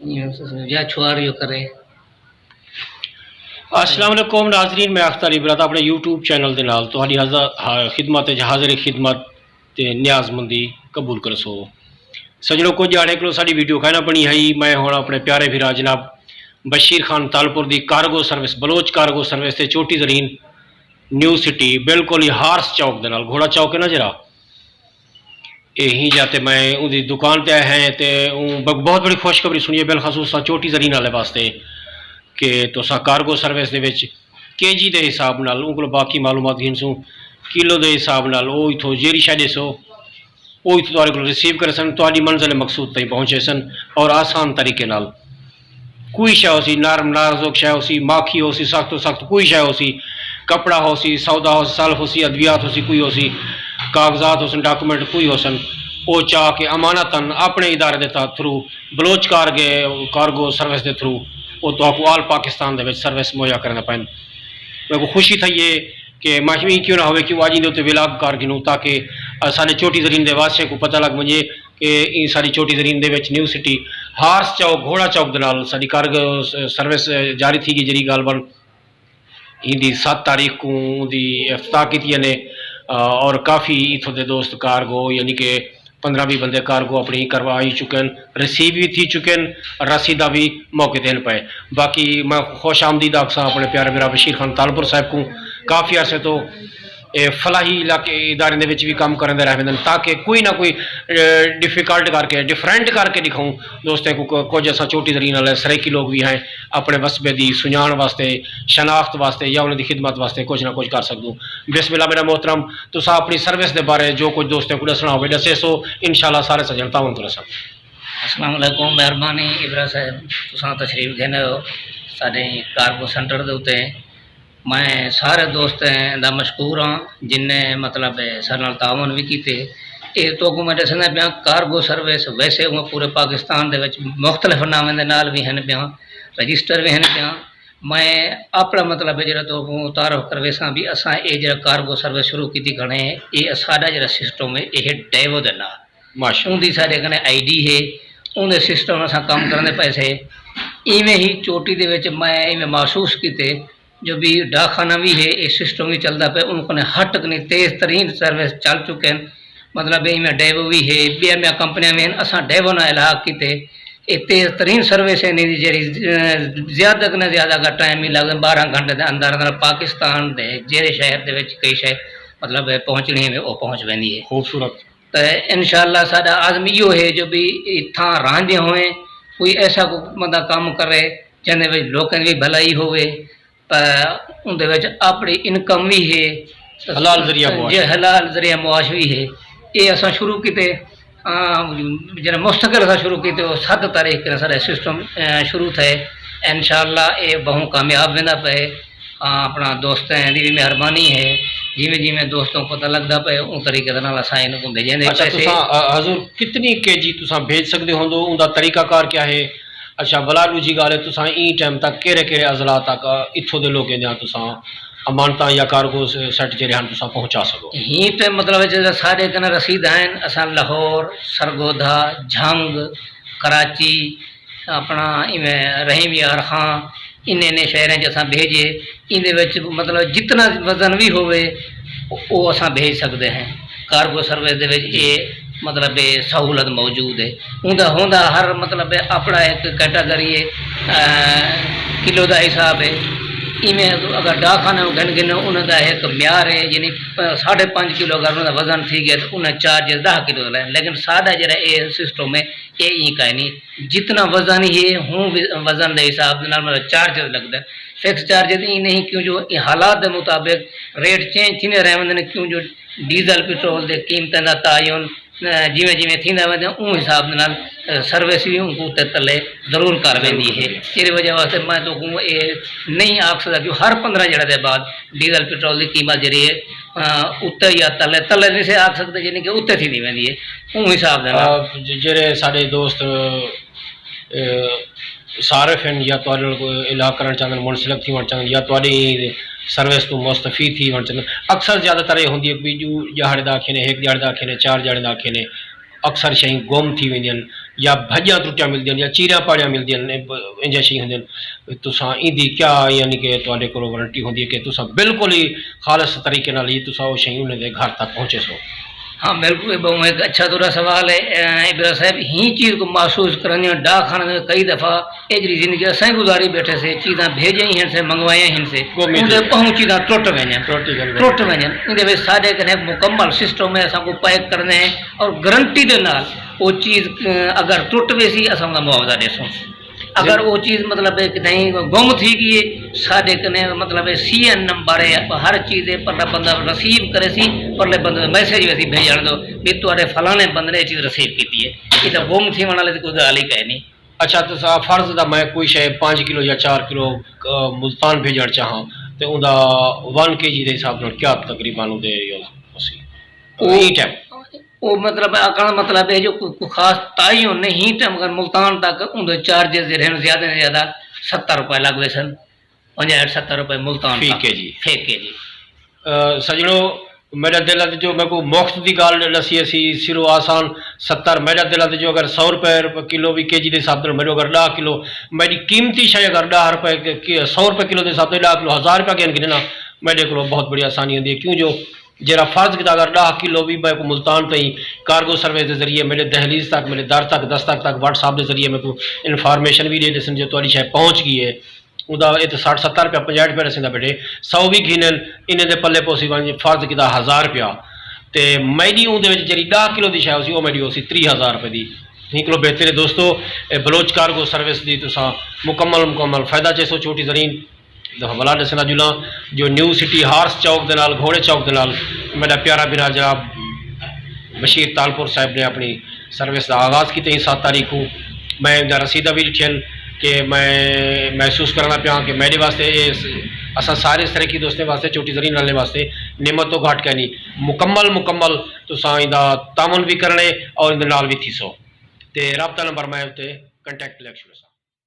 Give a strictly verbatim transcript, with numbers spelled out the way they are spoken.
یا چھوار جو کرے۔ السلام علیکم ناظرین، میں اختر عبرت اپنے یوٹیوب چینل دے نال تہاݙی حاضر، ہا-، خدمت وچ حاضر خدمت تے نیاز مندی قبول کرسو۔ سجݨو، کجھ ݙیہاڑے کولوں ساݙی ویڈیو کائنا بݨی ہئی۔ میں ہݨ اپݨے پیارے بھرا جناب بشیر خان تالپور دی cargo service, Baloch cargo service تے چوٹی زرین نیو سٹی، بالکل ہی ہارس چوک دے نال، گھوڑا چوک ہے نا جیڑھا، اے ہی جا تے میں اوندی دکان تے آئے ہیں تے اوں ب-، بہت بڑی خوشخبری سنی ہے، بالخصوص تساں چوٹی زرین والے واسطے، کہ تساں کارگو سروس دے وچ کے جی دے حساب نال اوں کولوں باقی معلومات گھنسوں، کلو دے حساب نال او اتھوں جیڑھی شے ݙیسو، او اتھوں تہاݙے کولوں ریسیو کریسن، تہاݙی منزل مقصود تئیں پہنچیسن اور آسان طریقے نال۔ کوئی شے ہوسی، نرم نازک شے ہوسی، ماکھی ہوسی، سخت و سخت کوئی شے ہوسی، کپڑا ہوسی، سودا ہوسی، سلف ہوسی، ادویات ہوسی، کوئی ہوسی، کاغذات ہوسن، ڈاکومنٹ کوئی ہوسن، او چا کے امانتاً اپݨے ادارے دے تحت تھرو بلوچ کارگے، کارگو سروس دے تھرو او تہاکوں آل پاکستان دے وچ سروس مہیا کریندا پئن۔ میکوں خوشی تھئی ہے کہ میں ایں کیوں نہ ہووے کہ او اڄ ایندے اتے ولاگ کر گھنوں تاکہ، آ، ساݙے چوٹی زرین دے واسیاں کوں پتہ لڳ ونڄے کہ ایں ساݙی چوٹی زرین دے وچ نیو سٹی ہارس چوک، گھوڑا چوک دے نال ساݙی کارگو س-، سروس جاری تھی ڳئی، جیڑھی ڳالھ بݨ ایندی ست تاریخ کوں اوندی افتتاح کیتی نے، آ، اور کافی اتھوں دے دوست کارگو یعنی کہ پندرہ ویہہ بندے کارگو اپݨی کروائی چکن، ریسیو وی تھی چکن، رسیداں وی موقع تے ہن پئے۔ باقی میں خوش آمدید آکھساں اپݨے پیارے بھرا بشیر خان تالپور صاحب کوں، کافی عرصے توں اے فلاحی علاقے اداریں دے وچ وی کم کریندے رہ ویندن تاکہ کوئی نہ کوئی، اے، ڈیفیکلٹ کر کے، ڈفرینٹ کر کے ݙکھاؤں دوستیں کوں۔ ک-، کجھ اساں چوٹی زرین والے سرائیکی لوگ وی ہیں، اپݨے وسبے دی سنڄاݨ واسطے، شناخت واسطے یا انہاں دی خدمت واسطے کجھ نہ کجھ کر سڳدوں۔ بسم اللہ میرا محترم، تساں اپݨی سروس دے بارے جو کجھ دوستیں کوں ݙسݨا ہووے ݙسیسو، انشاءاللہ سارے سڄݨ تعاون کریسن۔ السلام علیکم، مہربانی عبرت صاحب، تساں تشریف گھن آئے ہو ساݙے کارگو سینٹر دے اتے۔ میں سارے دوستیں دا مشکور ہاں جن نے مطلب ساݙے نال تعاون وی کیتے۔ اے تہاکوں میں ݙسیندا پیاں، کارگو سروس ویسے اوں پورے پاکستان دے وچ مختلف ناویں دے نال وی ہن پیاں، رجسٹر وی ہن پیاں۔ میں اپݨا مطلب ہے جیڑھا تہاکوں تعارف کرویساں بھی، اساں اے جیڑھا کارگو سروس شروع کیتی کھڑے ہیں، اے ساݙا جیڑھا سسٹم ہے، اے ہے ڈیوو دے نال۔ ماشاءاللہ۔ اوندی ساݙے کنے آئی ڈی ہے، اوندے سسٹم اساں کم کریندے پئے سے۔ ایویں ہی چوٹی دے وچ میں ایویں محسوس کیتے جو بھی ڈاکخانہ وی ہے، اے سسٹم وی چلدا پئے، اوں کنے ہٹ کنی تیز ترین سروس چل چکے ہیں۔ مطلب ایویں ڈیوو وی ہے، ٻیاں ٻیاں کمپنیاں وی ہن، اساں ڈیوو نال الحاق کیتے۔ اے تیز ترین سروس ہے، انہیں دی جیڑھی، اے، زیادہ کنے زیادہ اگر ٹائم ہی لڳے، ٻارہاں گھنٹے دے اندر اندر پاکستان دے جیڑھے شہر دے وچ کئی شے مطلب ہے پہنچݨی ہے، او پہنچ ویندی ہے۔ خوبصورت۔ تے انشاءاللہ ساݙا عزم ایہو ہے جو بھی اتھاں رہندے ہوئیں کوئی ایسا کوئی بندہ کم کرے جیندے وچ لوکاں دی بھی بھلائی ہووے، تے اوندے وچ اپݨی انکم وی ہے، حلال ذریعہ معاش۔ جے حلال ذریعہ معاش وی ہے۔ اے اساں شروع کیتے، آ، جیڑھا مستقل اساں شروع کیتے، او ست تاریخ کنے ساݙا سسٹم، آ، شروع تھئے۔ انشاءاللہ اے ٻہوں کامیاب ویندا پئے۔ آ، اپݨا دوستیں دی وی مہربانی ہے، جیویں جیویں دوستوں پتہ لڳدا پئے، اوں طریقے دے نال اساں انہاں کوں بھیجیندے اچھا، پئے سے۔ تساں، آ، حضور، کتنی کے جی تساں بھیج سڳدے ہوندو؟ اوندا طریقہ کار کیا ہے؟ اچھا، ولا ݙوجھی ڳالھ ہے، تساں ایں ٹائم تک کیڑھے کیڑھے اضلاع تک، آ، اتھوں دے لوکیں دیاں تساں امانتاں یا کارگو س-، سیٹ جیڑھے ہن تساں پہنچا سڳو؟ ایں ٹائم مطلب ہے جیڑھا ساݙے کنے رسید آئن، اساں لاہور، سرگودھا، جھنگ، کراچی، اپݨا ایویں رحیم یار خان، انہیں انہیں شہریں چ اساں بھیجے۔ ایندے وچ مطلب جتنا وزن وی ہووے، او، او اساں بھیج سڳدے ہیں۔ کارگو سروس دے وچ اے مطلب اے سہولت موجود ہے۔ اوندا ہوندا ہر مطلب اے اپݨا ہک کیٹاگری ہے، آ، کلو دا حساب ہے۔ ایویں اگر ڈاکخانے گھن گھن انہاں دا ہک معیار ہے، یعنی پ-، ساڑھے پنج کلو اگر انہاں دا وزن تھی ڳیا تاں انہاں چارجز ݙاہ کلو دا لین، لیکن ساݙا جیڑھا اے سسٹم ہے، اے ایں کائنی۔ جتنا وزن ہے، ہوں وزن دے حساب دے نال مطلب چارجز لڳدن۔ فکس چارجز ایں نہیں، کیوں جو ایں حالات دے مطابق ریٹ چینج تھیندے رہ ویندے نے، کیوں جو ڈیزل پٹرول دے قیمتیں دا تعین، آ، جیویں جیویں تھیندا ویندے، اوں حساب دے نال، آ، سروس وی اوں کوں تے تلے ضرور کر ویندی ہے۔ جیڑھی وجہ واسطے میں تہاکوں اے نہیں آکھ سڳدا کہ ہر پندرہ جیڑھے دے بعد ڈیزل پٹرول دی قیمت جیڑھی ہے، آ، اتے یا تلے، تلے نہیں سے آکھ سڳدے، یعنی کہ اتے تھیندی ویندی ہے۔ اوں حساب دے نال۔ آ، ج-، جیڑھے ساݙے دوست، اے، صارف ہن یا تہاݙے نال کوئی الاح کرݨ چاہندن، منسلک تھیوݨ چاہندن یا تہاݙی سروس توں مستفید تھیوݨ چاہندن، اکثر زیادہ تر اے ہوندی ہے کہ ݙو ݙیہاڑے دا آکھے نے، ہک ݙیہاڑے دا آکھے نے، چار ݙیہاڑے دا آکھے نے، اکثر شئیں گم تھی ویندین۔ یا بھڄیاں ترٹیاں ملدیاں ہن یا چیریاں پاڑیاں ملدیاں ہن، انجیاں شیاں ہوندیاں ہن، تساں ایندی کیا یعنی کہ تہاݙے کولوں وارنٹی ہوندی ہے کہ تساں بالکل ہی خالص طریقے نال ہی تساں او شئیں انہیں دے گھر تک پہنچیسو؟ ہاں، بالکل، اے ٻہوں ہک اچھا تہاݙا سوال ہے۔ اے، عبرت صاحب، ہی چیز کوں محسوس کرݨ ݙاہ کھاݨ کئی دفعہ اے جیڑھی زندگی اساں گزاری ٻیٹھے سے، چیزاں بھیجیاں ہی ہن سے، منگوائیاں ہن سے، گم ہی اوندے تھی ڳئے۔ ٻہوں چیزاں ٹرٹ ویندیاں۔ ٹرٹ ہی ڳئے۔ ٹرٹ ویندیاں۔ ایندے وچ ساݙے کنے ہک مکمل سسٹم ہے، اساں کوں پیک کرݨے ہیں اور گارنٹی دے نال او چیز، اگر ٹرٹ ویسی، اساں اوندا معاوضہ ݙیسوں۔ اگر او چیز، مطلب، کتھائیں گم تھی ڳئی ہے، ساݙے کنے، مطلب، سی این نمبر ہے، ہر چیز ہے، پرلا بندہ ریسیو کریسی، پرلے بندے دا میسج ویسی بھیجݨ دو، بھی تہاݙے فلانے بندے نے اے چیز ریسیو کیتی ہے۔ اے تاں گم تھیوݨ والے دی کوئی ڳالھ ہی کائنی۔ اچھا، تساں فرض دا میں کوئی شے پنج کلو یا چار کلو، آ، ملتان بھیجݨ چاہاں، تے اوندا ون کے جی دے حساب نال کیا تقریباً اوندے ہوسی؟ او، ایں ٹائم۔ او مطلب، آکھݨ دا مطلب ہے جو کوئی، کوئی خاص تعین نہیں، ٹائم اگر ملتان تک اوندے چارجز جیڑھے ہن زیادہ نے زیادہ ستر روپے لڳ ویسن، پنجاہ ستر روپے ملتان فی تک۔ کے جی۔ فی کے جی۔ آ، سڄݨو، میݙا دل ہے جو میکوں مفت دی ڳالھ ݙسی اسی، سرو آسان ستر، میݙا دل ہے جو اگر سو روپے کلو وی کے جی دے حساب نال، میݙو اگر ݙاہ کلو، میݙی قیمتی شے اگر ݙاہ روپے، کہ سو روپے کلو دے حساب تے ݙاہ کلو ہزار روپے گھن گھنے نا، میݙے کولوں بہت بڑی آسانی ہوندی ہے، کیوں جو جیڑھا فرض کیتا اگر ݙاہ کلو وی میکوں ملتان تئیں کارگو سروس دے ذریعے میݙے دہلیز تک، میݙے در تک، دستک تک، واٹس ایپ دے ذریعے میکوں انفارمیشن وی ݙے ݙیسن جو تہاݙی شے پہنچ ڳئی ہے۔ اوندا اے تاں سٹھ ستر روپیہ، پنجاہ روپیہ ݙسیندا ٻیٹھے، سو وی گھنن، انہیں دے پلے پوسی ونڄ، فرض کیتا ہزار روپیہ، تے میݙی اوندے وچ جیڑھی ݙاہ کلو دی شے ہوسی، او میݙی ہوسی تریہہ ہزار روپے دی۔ ایں کولوں بہتر ہے دوستو، اے بلوچ کارگو سروس دی تساں مکمل، مکمل فائدہ چیسو۔ چھوٹی زرین دفعہ ولا ݙسیندا جلاں جو نیو سٹی ہارس چوک دے نال، گھوڑے چوک دے نال میݙا پیارا بھرا جناب بشیر تالپور صاحب نے اپݨی سروس دا آغاز کیتے ہیں ست تاریخ کوں۔ میں اوندا رسیداں وی ݙٹھین کہ میں محسوس کرݨا پیاں کہ میݙے واسطے اے س-، اساں سارے سرائیکی دوستیں واسطے، چھوٹی زرین آلیں واسطے نعمت توں گھٹ کائنی۔ مکمل، مکمل تساں ایندا تعاون وی کرݨے اور ایندے نال وی تھیسو۔ تے رابطہ نمبر میں اتے کانٹیکٹ لکھ چھوڑساں۔